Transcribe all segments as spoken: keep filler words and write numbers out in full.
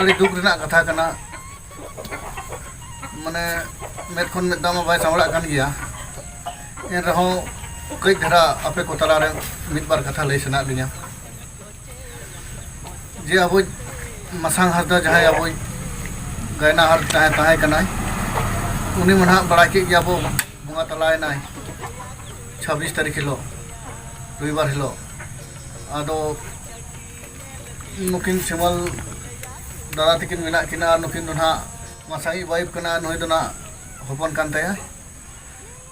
ᱟᱹᱰᱤ ᱫᱩᱠ ᱨᱮᱱᱟᱜ ᱠᱟᱛᱷᱟ ᱠᱟᱱᱟ᱾ ᱢᱟᱱᱮ, ᱢᱮᱫ ᱠᱷᱚᱱ ᱢᱮᱫ ᱫᱟᱜ ᱢᱟ ᱵᱟᱭ ᱥᱟᱢᱵᱲᱟᱜ ᱠᱟᱱ ᱜᱮᱭᱟ᱾ ᱮᱱ ᱨᱮᱦᱚᱸ ᱠᱟᱹᱡ ᱫᱷᱟᱨᱟ ᱟᱯᱮ ᱠᱚ ᱛᱟᱞᱟᱨᱮ ᱢᱤᱫ ᱵᱟᱨ ᱠᱟᱛᱷᱟ ᱞᱟᱹᱭ ᱥᱟᱱᱟᱭᱮᱫ ᱞᱤᱧᱟ᱾ ᱡᱮ ᱟᱵᱚᱭᱤᱡ ᱢᱟᱥᱟᱝ ᱦᱟᱸᱥᱫᱟ, ᱡᱟᱦᱟᱸᱭ ᱟᱵᱚᱭᱤᱡ ᱜᱟᱭᱱᱟᱦᱟᱨ ᱛᱟᱦᱮᱸ, ᱛᱟᱦᱮᱸ ᱠᱟᱱᱟᱭ, ᱩᱱᱤ ᱢᱟ ᱱᱟᱦᱟᱜ ᱵᱟᱲᱟᱭ ᱠᱮᱫ ᱜᱮᱭᱟ ᱵᱚ, ᱵᱚᱸᱜᱟ ᱛᱟᱞᱟᱭᱮᱱᱟᱭ ᱪᱷᱟᱵᱵᱤᱥ ᱛᱟᱹᱨᱤᱠᱷ ᱦᱤᱞᱳᱜ, ᱨᱚᱵᱤᱵᱟᱨ ᱦᱤᱞᱳᱜ᱾ ᱟᱫᱚ ᱱᱩᱠᱤᱱ ᱥᱤᱢᱚᱞ ᱫᱟᱫᱟ ᱛᱟᱹᱠᱤᱱ ᱢᱮᱱᱟᱜ ᱠᱤᱱᱟ, ᱟᱨ ᱱᱩᱠᱤᱱ ᱫᱚ ᱱᱟᱦᱟᱜ ᱢᱟᱥᱟᱝᱤᱡ ᱣᱟᱭᱤᱯ ᱠᱟᱱᱟ, ᱱᱩᱭ ᱫᱚ ᱱᱟᱦᱟᱜ ᱦᱚᱯᱚᱱ ᱠᱟᱱ ᱛᱟᱭᱟ᱾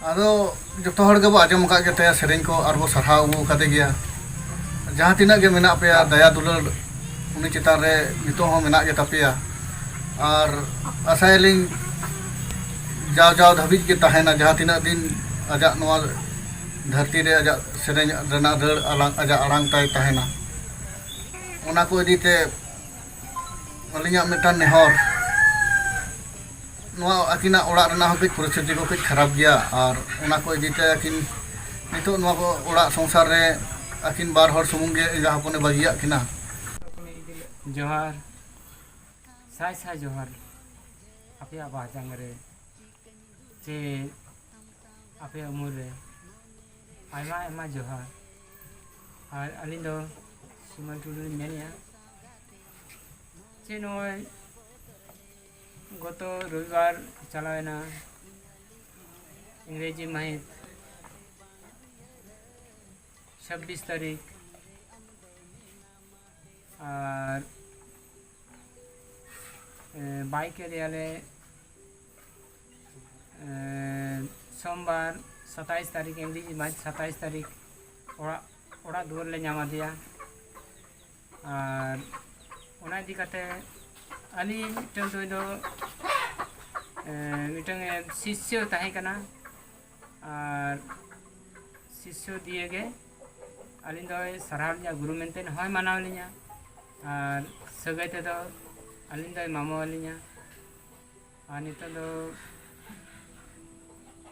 ᱟᱫᱚ ᱡᱚᱛᱚ ᱦᱚᱲ ᱜᱮᱵᱚ ᱟᱸᱡᱚᱢ ᱟᱠᱟᱫ ᱜᱮ ᱛᱟᱭᱟ ᱥᱮᱨᱮᱧ ᱠᱚ, ᱟᱨ ᱵᱚ ᱥᱟᱨᱦᱟᱣ ᱟᱹᱜᱩ ᱟᱠᱟᱫᱮ ᱜᱮᱭᱟ᱾ ᱡᱟᱦᱟᱸ ᱛᱤᱱᱟᱹᱜ ᱜᱮ ᱢᱮᱱᱟᱜ ᱯᱮᱭᱟ, ᱫᱟᱭᱟ ᱫᱩᱞᱟᱹᱲ ᱩᱱᱤ ᱪᱮᱛᱟᱱ ᱨᱮ ᱱᱤᱛᱚᱜ ᱦᱚᱸ ᱢᱮᱱᱟᱜ ᱜᱮ ᱛᱟᱯᱮᱭᱟ᱾ ᱟᱨ ᱟᱥᱟᱭᱟᱞᱤᱧ ᱡᱟᱣ ᱡᱟᱣ ᱫᱷᱟᱹᱵᱤᱡ ᱜᱮ ᱛᱟᱦᱮᱱᱟ, ᱡᱟᱦᱟᱸ ᱛᱤᱱᱟᱹᱜ ᱫᱤᱱ ᱟᱡᱟᱜ ᱱᱚᱣᱟ ᱫᱷᱟᱹᱨᱛᱤ ᱨᱮ ᱟᱡᱟᱜ ᱥᱮᱨᱮᱧ ᱨᱮᱱᱟᱜ ᱨᱟᱹᱲ ᱟᱞᱟᱝ, ᱟᱡᱟᱜ ᱟᱲᱟᱝ ᱛᱟᱭ ᱛᱟᱦᱮᱱᱟ᱾ ᱚᱱᱟ ᱠᱚ ᱤᱫᱤ ᱛᱮ ᱟᱹᱞᱤᱧᱟᱜ ᱢᱤᱫᱴᱟᱝ ᱱᱮᱦᱚᱨ, ᱱᱚᱣᱟ ᱟᱹᱠᱤᱱᱟᱜ ᱚᱲᱟᱜ ᱨᱮᱱᱟᱜ ᱦᱚᱸ ᱠᱟᱹᱡ ᱯᱚᱨᱤᱥᱛᱷᱤᱛᱤ ᱠᱚ ᱠᱟᱹᱡ ᱠᱷᱟᱨᱟᱯ ᱜᱮᱭᱟ, ᱟᱨ ᱚᱱᱟ ᱠᱚ ᱤᱫᱤ ᱛᱮ ᱟᱹᱠᱤᱱ ᱱᱤᱛᱚᱜ ᱱᱚᱣᱟ ᱠᱚ ᱚᱲᱟᱜ ᱥᱚᱝᱥᱟᱨ ᱨᱮ ᱟᱹᱠᱤᱱ ᱵᱟᱨ ᱦᱚᱲ ᱥᱩᱢᱩᱝ ᱜᱮ ᱮᱸᱜᱟ ᱦᱚᱯᱚᱱᱮ ᱵᱟᱹᱜᱤᱭᱟᱜ ᱠᱤᱱᱟ᱾ ᱡᱚᱦᱟᱨ, ᱥᱟᱭ ᱥᱟᱭ ᱡᱚᱦᱟᱨ ᱟᱯᱮᱭᱟᱜ ᱵᱟᱦᱟ ᱡᱟᱝ ᱨᱮ, ᱪᱮ ᱟᱯᱮᱭᱟᱜ ᱩᱢᱩᱞ ᱨᱮ ᱟᱭᱢᱟ ᱟᱭᱢᱟ ᱡᱚᱦᱟᱨ᱾ ᱟᱨ ᱟᱹᱞᱤᱧ ᱫᱚ ᱥᱤᱢᱚᱞ ᱴᱩᱰᱩ ᱞᱤᱧ ᱢᱮᱱᱮᱫᱼᱟ, ᱪᱮ ᱱᱚᱜᱼᱚᱭ ᱜᱚᱛᱚ ᱨᱚᱵᱤᱵᱟᱨ ᱪᱟᱞᱟᱣᱮᱱᱟ, ᱤᱝᱨᱮᱡᱤ ᱢᱟᱹᱦᱤᱛ ᱪᱷᱟᱵᱵᱤᱥ ᱛᱟᱹᱨᱤᱠᱷ, ᱟᱨ, ᱮ, ᱵᱟᱭ ᱠᱮᱫᱮᱭᱟᱞᱮ, ᱮ, ᱥᱳᱢᱵᱟᱨ ᱥᱟᱛᱟᱭᱤᱥ ᱛᱟᱹᱨᱤᱠᱷ, ᱤᱝᱨᱮᱡᱤ ᱢᱟᱹᱦᱤᱛ ᱥᱟᱛᱟᱭᱤᱥ ᱛᱟᱹᱨᱤᱠᱷ ᱚᱲᱟᱜ, ᱚᱲᱟᱜ ᱫᱩᱣᱟᱹᱨ ᱞᱮ ᱧᱟᱢ ᱟᱫᱮᱭᱟ᱾ ᱟᱨ ᱚᱱᱟ ᱤᱫᱤ ᱠᱟᱛᱮ ᱟᱹᱞᱤᱧ ᱢᱤᱫᱴᱟᱝ ᱫᱚ, ᱫᱚ, ᱮ, ᱢᱤᱫᱴᱟᱝ ᱥᱤᱥᱥᱚ ᱛᱟᱦᱮᱸ ᱠᱟᱱᱟ, ᱟᱨ ᱥᱤᱥᱥᱚ ᱫᱤᱭᱮ ᱜᱮ ᱟᱹᱞᱤᱧ ᱫᱚᱭ ᱥᱟᱨᱦᱟᱣ ᱞᱤᱧᱟ, ᱜᱩᱨᱩ ᱢᱮᱱᱛᱮ ᱦᱚᱸᱭ ᱢᱟᱱᱟᱣ ᱞᱤᱧᱟ, ᱟᱨ ᱥᱟᱹᱜᱟᱹᱭ ᱛᱮᱫᱚ ᱟᱹᱞᱤᱧ ᱫᱚᱭ ᱢᱟᱢᱚ ᱟᱹᱞᱤᱧᱟ᱾ ᱟᱨ ᱱᱤᱛᱚᱜ ᱫᱚ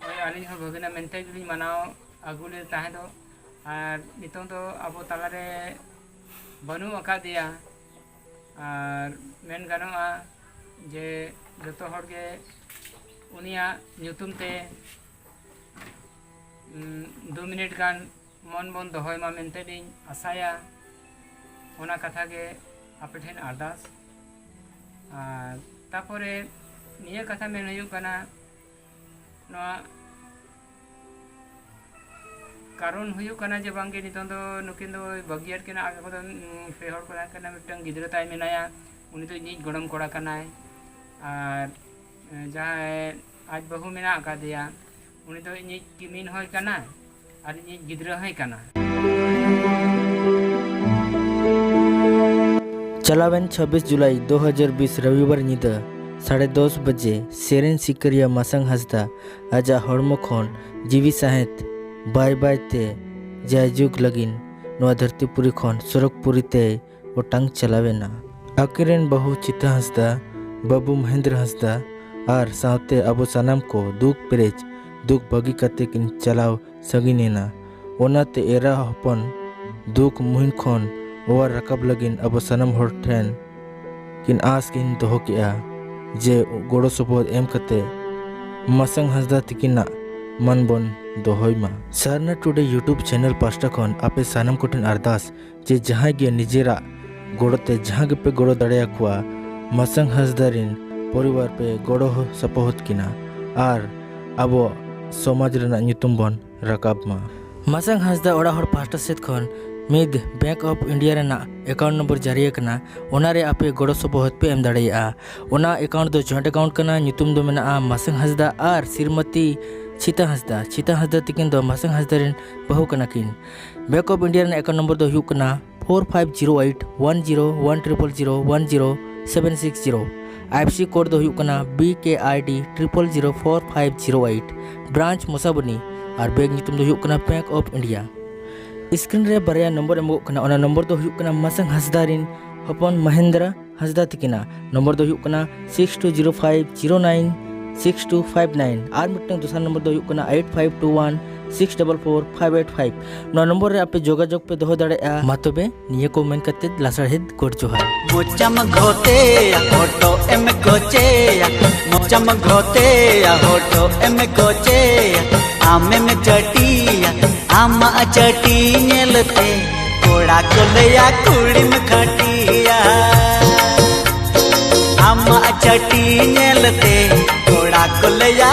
ᱳᱭ ᱟᱹᱞᱤᱧ ᱦᱚᱸ ᱵᱷᱟᱹᱜᱤᱱᱟ ᱢᱮᱱᱛᱮ ᱜᱮᱞᱤᱧ ᱢᱟᱱᱟᱣ ᱟᱹᱜᱩ ᱞᱮᱫ ᱛᱟᱦᱮᱸ ᱫᱚ, ᱟᱨ ᱱᱤᱛᱚᱜ ᱫᱚ ᱟᱵᱚ ᱛᱟᱞᱟᱨᱮ ᱵᱟᱹᱱᱩᱜ ᱟᱠᱟᱫᱮᱭᱟ᱾ ᱟᱨ ᱢᱮᱱ ᱜᱟᱱᱚᱜᱼᱟ ᱡᱮ ᱡᱚᱛᱚ ᱦᱚᱲ ᱜᱮ ᱩᱱᱤᱭᱟᱜ ᱧᱩᱛᱩᱢ ᱛᱮ, ᱩᱢ, ᱫᱩ ᱢᱤᱱᱤᱴ ᱜᱟᱱ ᱢᱚᱱ ᱵᱚᱱ ᱫᱚᱦᱚᱭ ᱢᱟ ᱢᱮᱱᱛᱮ ᱤᱧ ᱟᱥᱟᱭᱟ᱾ ᱚᱱᱟ ᱠᱟᱛᱷᱟ ᱜᱮ ᱟᱯᱮ ᱴᱷᱮᱱ ᱟᱨᱫᱟᱥ᱾ ᱟᱨ ᱛᱟᱯᱚᱨᱮ ᱱᱤᱭᱟᱹ ᱠᱟᱛᱷᱟ ᱢᱮᱱ ᱦᱩᱭᱩᱜ ᱠᱟᱱᱟ, ᱱᱚᱣᱟ ᱠᱟᱨᱚᱱ ᱦᱩᱭᱩᱜ ᱠᱟᱱᱟ ᱡᱮ ᱵᱟᱝᱜᱮ ᱱᱤᱛᱚᱝ ᱫᱚ ᱱᱩᱠᱤᱱ ᱫᱚ ᱵᱟᱹᱜᱤᱭᱟᱫ ᱠᱤᱱᱟ᱾ ᱟᱜᱮ ᱠᱚᱫᱚ, ᱩᱢ, ᱯᱮ ᱦᱚᱲ ᱠᱚ ᱛᱟᱦᱮᱸ ᱠᱟᱱᱟ, ᱢᱤᱫᱴᱟᱝ ᱜᱤᱫᱽᱨᱟᱹ ᱛᱟᱭ ᱢᱮᱱᱟᱭᱟ, ᱩᱱᱤ ᱫᱚ ᱤᱧᱤᱡ ᱜᱚᱲᱚᱢ ᱠᱚᱲᱟ ᱠᱟᱱᱟᱭ, ᱟᱨ, ᱮ, ᱡᱟᱦᱟᱸᱭ ᱟᱡ ᱵᱟᱹᱦᱩ ᱢᱮᱱᱟᱜ ᱟᱠᱟᱫᱮᱭᱟ, ᱩᱱᱤ ᱫᱚ ᱤᱧᱤᱡ ᱠᱤᱢᱤᱱ ᱦᱚᱸᱭ ᱠᱟᱱᱟ ᱟᱨ ᱤᱧᱤᱡ ᱜᱤᱫᱽᱨᱟᱹ ᱦᱚᱸᱭ ᱠᱟᱱᱟ᱾ ᱪᱟᱞᱟᱣᱮᱱ ᱪᱷᱟᱵᱵᱤᱥ ᱡᱩᱞᱟᱭ ᱫᱩ ᱦᱟᱡᱟᱨ ᱵᱤᱥ ᱨᱚᱵᱤᱵᱟᱨ ᱧᱤᱫᱟᱹ ᱥᱟᱲᱮ ᱫᱚᱥ ᱵᱟᱡᱮ ᱥᱮᱨᱮᱧ ᱥᱤᱠᱟᱹᱨᱤᱭᱟᱹ ᱢᱟᱥᱟᱝ ᱦᱟᱸᱥᱫᱟ ᱟᱡᱟᱜ ᱦᱚᱲᱢᱚ ᱠᱷᱚᱱ ᱡᱤᱣᱤ ᱥᱟᱦᱮᱸᱫ ᱵᱟᱭ ᱵᱟᱭ ᱛᱮ ᱡᱟᱭᱡᱩᱜᱽ ᱞᱟᱹᱜᱤᱫ ᱱᱚᱣᱟ ᱫᱷᱟᱹᱨᱛᱤᱯᱩᱨᱤ ᱠᱷᱚᱱ ᱥᱚᱨᱚᱜᱽᱯᱩᱨᱤ ᱛᱮᱭ ᱚᱴᱟᱝ ᱪᱟᱞᱟᱣᱮᱱᱟ᱾ ᱟᱹᱠᱤᱱ ᱨᱮᱱ ᱵᱟᱹᱦᱩ ᱪᱤᱛᱟ ᱦᱟᱸᱥᱫᱟ, ᱵᱟᱹᱵᱩ ᱢᱚᱦᱮᱱᱫᱨᱚ ᱦᱟᱸᱥᱫᱟ ᱟᱨ ᱥᱟᱶᱛᱮ ᱟᱵᱚ ᱥᱟᱱᱟᱢ ᱠᱚ ᱫᱩᱠ ᱯᱮᱨᱮᱡ ᱫᱩᱠ ᱵᱟᱹᱜᱤ ᱠᱟᱛᱮ ᱠᱤᱱ ᱪᱟᱞᱟᱣ ᱥᱟᱺᱜᱤᱧ ᱮᱱᱟ᱾ ᱚᱱᱟᱛᱮ ᱮᱨᱟ ᱦᱚᱯᱚᱱ ᱫᱩᱠ ᱢᱩᱦᱤᱢ ᱠᱷᱚᱱ ᱚᱣᱟᱨ ᱨᱟᱠᱟᱵ ᱞᱟᱹᱜᱤᱫ ᱟᱵᱚ ᱥᱟᱱᱟᱢ ᱦᱚᱲ ᱴᱷᱮᱱ ᱠᱤᱱ ᱟᱸᱥ ᱠᱤᱱ ᱫᱚᱦᱚ ᱠᱮᱜᱼᱟ ᱡᱮ ᱜᱚᱲᱚ ᱥᱚᱯᱚᱦᱚᱫ ᱮᱢ ᱠᱟᱛᱮ ᱢᱟᱥᱟᱝ ᱦᱟᱸᱥᱫᱟ ᱛᱤᱠᱤᱱᱟᱜ ᱢᱟᱱ ᱵᱚᱱ ᱫᱚᱦᱚᱭ ᱢᱟ᱾ ᱥᱟᱨᱱᱟ ᱴᱩᱰᱮ YouTube ᱪᱮᱱᱮᱞ ᱯᱟᱥᱴᱟ ᱠᱷᱚᱱ ᱟᱯᱮ ᱥᱟᱱᱟᱢ ᱠᱚᱴᱷᱮᱱ ᱟᱨᱫᱟᱥ ᱡᱮ ᱡᱟᱦᱟᱸᱭ ᱜᱮ ᱱᱤᱡᱮᱨᱟᱜ ᱜᱚᱲᱚ ᱛᱮ ᱡᱟᱦᱟᱸ ᱜᱮᱯᱮ ᱜᱚᱲᱚ ᱫᱟᱲᱮᱭᱟᱠᱚᱣᱟ, ᱢᱟᱥᱟᱝ ᱦᱟᱸᱥᱫᱟ ᱨᱤᱱ ᱯᱚᱨᱤᱵᱟᱨ ᱯᱮ ᱜᱚᱲᱚ ᱥᱚᱯᱚᱦᱚᱫ ᱠᱤᱱᱟ ᱟᱨ ᱟᱵᱚ ᱥᱚᱢᱟᱡᱽ ᱨᱮᱱᱟᱜ ᱧᱩᱛᱩᱢ ᱵᱚᱱ ᱨᱟᱠᱟᱵ ᱢᱟ᱾ ᱢᱟᱥᱟᱝ ᱦᱟᱸᱥᱫᱟ ᱚᱲᱟᱜ ᱦᱚᱲ ᱯᱟᱦᱴᱟ ᱥᱮᱫ ᱠᱷᱚᱱ ᱢᱤᱫ Bank of India ᱨᱮᱱᱟᱜ account number ᱡᱟᱹᱨᱤ ᱟᱠᱟᱱᱟ, ᱚᱱᱟ ᱨᱮ ᱟᱯᱮ ᱜᱚᱲᱚ ᱥᱚᱯᱚᱦᱚᱫ ᱯᱮ ᱮᱢ ᱫᱟᱲᱮᱭᱟᱜᱼᱟ᱾ ᱚᱱᱟ account ᱫᱚ joint account ᱠᱟᱱᱟ, ᱧᱩᱛᱩᱢ ᱫᱚ ᱢᱮᱱᱟᱜᱼᱟ ᱢᱟᱥᱟᱝ ᱦᱟᱸᱥᱫᱟ ᱟᱨ ᱥᱨᱤᱢᱚᱛᱤ ᱪᱷᱤᱛᱟ ᱦᱟᱸᱥᱫᱟ᱾ ᱪᱷᱤᱛᱟ ᱦᱟᱸᱥᱫᱟ ᱛᱤᱠᱤᱱ ᱫᱚ ᱢᱟᱥᱟᱝ ᱦᱟᱸᱥᱫᱟ ᱨᱮᱱ ᱵᱟᱹᱦᱩ ᱠᱟᱱᱟ ᱠᱤᱱ᱾ Bank of India ᱨᱮᱱᱟᱜ account number ᱫᱚ ᱦᱩᱭᱩᱜ ᱠᱟᱱᱟ four five zero eight one zero one triple zero one zero seven six zero. IFSC code ᱫᱚ ᱦᱩᱭᱩᱜ ᱠᱟᱱᱟ B K I D triple zero four five zero eight. Branch Mosabani R bank ᱧᱩᱛᱩᱢ ᱫᱚ ᱦᱩᱭᱩᱜ ᱠᱟᱱᱟ Bank of India. Screen ᱨᱮ ᱵᱟᱨᱭᱟ number ᱮᱢᱚᱜ ᱠᱟᱱᱟ, ᱚᱱᱟ ᱱᱚᱢᱵᱚᱨ ᱫᱚ ᱦᱩᱭᱩᱜ ᱠᱟᱱᱟ ᱢᱟᱥᱟᱝ ᱦᱟᱸᱥᱫᱟ ᱨᱤᱱ ᱦᱚᱯᱚᱱ ᱢᱚᱦᱮᱱᱫᱨᱟ ᱦᱟᱸᱥᱫᱟ ᱛᱤᱠᱤᱱᱟᱜ᱾ ᱱᱚᱢᱵᱚᱨ ᱫᱚ ᱦᱩᱭᱩᱜ ᱠᱟᱱᱟ six two zero five zero nine six two five nine, ᱟᱨ ᱢᱤᱫᱴᱟᱝ ᱫᱚᱥᱟᱨ ᱱᱚᱢᱵᱚᱨ ᱫᱚ ᱦᱩᱭᱩᱜ ᱠᱟᱱᱟ eight five two one six double four five eight five, ᱱᱚᱣᱟ ᱱᱚᱢᱵᱚᱨ ᱨᱮ ᱟᱯᱮ ᱡᱳᱜᱟᱡᱳᱜᱽ ᱯᱮ ᱫᱚᱦᱚ ᱫᱟᱲᱮᱭᱟᱜᱼᱟ᱾ ᱢᱟ ᱛᱚᱵᱮ, ᱱᱤᱭᱟᱹ ᱠᱚ ᱢᱮᱱ ᱠᱟᱛᱮ ᱞᱟᱥᱟᱲᱦᱮᱫ ᱜᱚᱰ ᱡᱚᱦᱟᱨ᱾ ᱢᱚᱪᱟᱢ ᱜᱷᱚᱛᱮᱭᱟ, ᱦᱚᱴᱚᱜ ᱮᱢ ᱠᱚᱪᱮᱭᱟ, ᱢᱚᱪᱟᱢ ᱜᱷᱚᱛᱮᱭᱟ, ᱦᱚᱴᱚᱜ ᱮᱢ ᱠᱚᱪᱮᱭᱟ, ᱟᱢᱮᱢ ᱪᱟᱹᱴᱤᱭᱟ, ᱟᱢᱟᱜ ᱪᱟᱹᱴᱤ ᱧᱮᱞᱛᱮ ᱠᱚᱲᱟ ᱠᱚ ᱞᱟᱹᱭᱟ ᱠᱩᱲᱤᱢ ᱠᱷᱟᱹᱴᱤᱭᱟ᱾ ᱟᱢᱟᱜ ᱪᱟᱹᱴᱤ ᱧᱮᱞᱛᱮ ᱠᱚᱲᱟ ᱠᱚ ᱞᱟᱹᱭᱟ